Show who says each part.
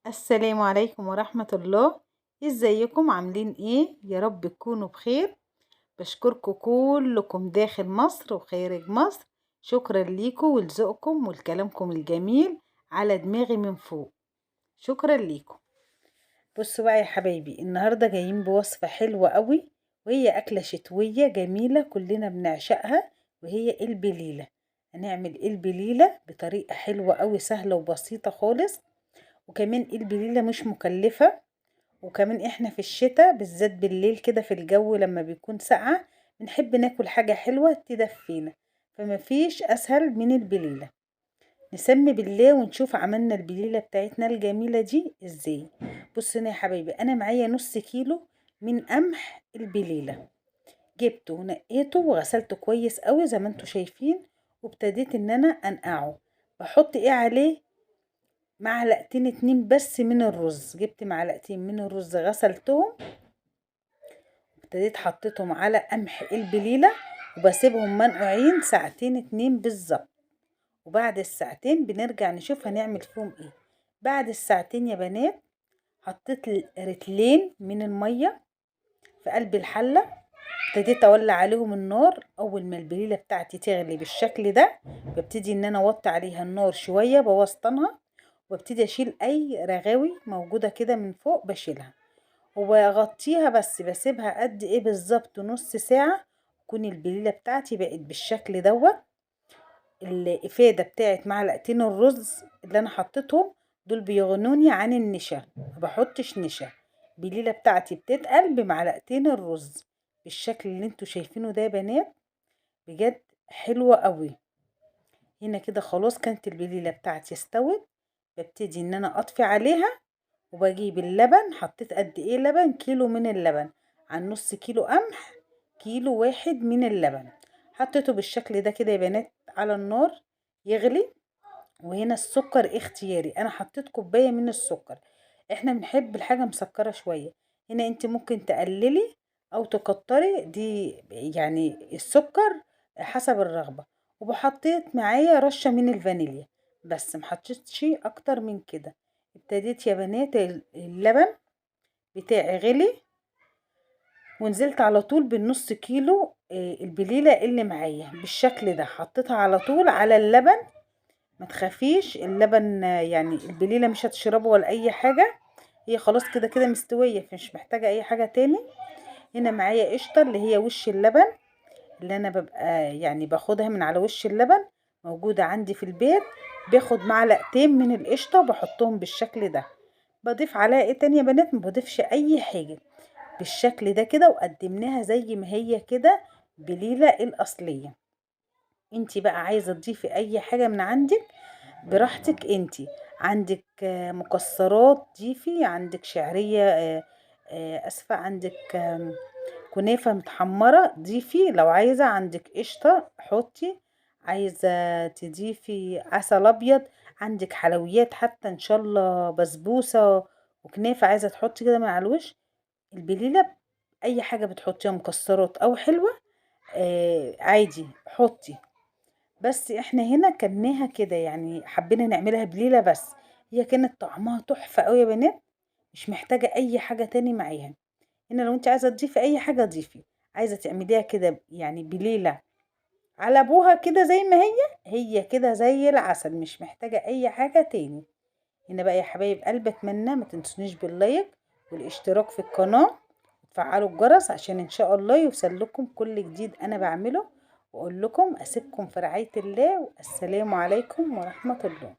Speaker 1: السلام عليكم ورحمة الله. ازيكم عاملين ايه؟ يا رب تكونوا بخير. بشكركم كلكم داخل مصر وخارج مصر، شكرا ليكم ولذوقكم ولكلامكم الجميل على دماغي من فوق، شكرا ليكم. بصوا بقى يا حبايبي، النهارده جايين بوصفة حلوة قوي، وهي أكلة شتوية جميلة كلنا بنعشقها، وهي البليلة. هنعمل البليلة بطريقة حلوة قوي، سهلة وبسيطة خالص، وكمان البليلة مش مكلفة، وكمان احنا في الشتاء بالذات بالليل كده في الجو لما بيكون ساقعة بنحب ناكل حاجة حلوة تدفينا، فمفيش أسهل من البليلة. نسمي بالله ونشوف عملنا البليلة بتاعتنا الجميلة دي ازاي. بصوا هنا يا حبايبي، انا معايا نص كيلو من قمح البليلة، جبته ونقيته وغسلته كويس قوي زي ما انتوا شايفين، وابتديت ان انا انقعه. بحط ايه عليه؟ معلقتين 2 بس من الرز، جبت معلقتين من الرز غسلتهم، ابتديت حطيتهم على قمح البليلة، وبسيبهم منقوعين ساعتين 2 بالظبط. وبعد الساعتين بنرجع نشوف هنعمل فيهم ايه. بعد الساعتين يا بنات حطيت رتلين من المية في قلب الحلة، ابتديت اولع عليهم النار. اول ما البليلة بتاعتي تغلي بالشكل ده ببتدي ان انا اوطي عليها النار شوية، بوسطنها، وابتدي اشيل اي رغاوي موجودة كده من فوق بشيلها وبغطيها، بس بسيبها قد ايه بالظبط؟ نص ساعة. تكون البليلة بتاعتي بقت بالشكل دوت. الافادة بتاعت معلقتين الرز اللي انا حطيتهم دول بيغنوني عن النشا، ما بحطش نشا. البليلة بتاعتي بتتقل بمعلقتين الرز بالشكل اللي انتوا شايفينه ده يا بنات، بجد حلوة قوي. هنا كده خلاص كانت البليلة بتاعتي استوت، ببتدي ان انا اطفي عليها وبجيب اللبن. حطيت قد ايه لبن؟ كيلو من اللبن عن نص كيلو قمح، كيلو واحد من اللبن، حطيته بالشكل ده كده يا بنات على النار يغلي. وهنا السكر اختياري، انا حطيت كوباية من السكر، احنا بنحب الحاجة مسكرة شوية. هنا انت ممكن تقللي او تكتري دي يعني السكر حسب الرغبة. وبحطيت معايا رشة من الفانيليا بس، ما حطيتش اكتر من كده. ابتديت يا بنات اللبن بتاعي غلي، ونزلت على طول بالنص كيلو البليلة اللي معايا بالشكل ده، حطيتها على طول على اللبن. ما تخافيش اللبن يعني البليلة مش هتشربه ولا اي حاجة، هي خلاص كده كده مستوية فمش محتاجة اي حاجة تاني. هنا معايا قشطة اللي هي وش اللبن، اللي انا ببقى يعني باخدها من على وش اللبن، موجودة عندي في البيت. باخد معلقتين من القشطة وبحطهم بالشكل ده. بضيف عليها ايه تاني يا بنات؟ ما بضيفش اي حاجة، بالشكل ده كده. وقدمناها زي ما هي كده بليلة الأصلية. انتي بقى عايزة تضيفي اي حاجة من عندك براحتك، انتي عندك مكسرات ضيفي، عندك شعرية، اسفة، عندك كنافة متحمرة ضيفي لو عايزة، عندك قشطة حطي، عايزة تضيفي عسل ابيض، عندك حلويات حتى ان شاء الله بسبوسة وكنافة عايزة تحطي كده من على الوش. البليلة اي حاجة بتحطيها مكسرات او حلوة، عادي حطي، بس احنا هنا كلناها كده يعني حبينا نعملها بليلة بس، هي كانت طعمها تحفة قوي يا بنات، مش محتاجة اي حاجة تاني معاها. هنا لو انت عايزة تضيفي اي حاجة ضيفي، عايزة تعمليها كده يعني بليلة على ابوها كده زي ما هي، هي كده زي العسل، مش محتاجة اي حاجة تاني. هنا بقى يا حبايب قلبي، اتمنى ما تنسونيش باللايك والاشتراك في القناة، وتفعلوا الجرس عشان ان شاء الله يوصل لكم كل جديد انا بعمله. واقول لكم اسيبكم في رعاية الله، والسلام عليكم ورحمة الله.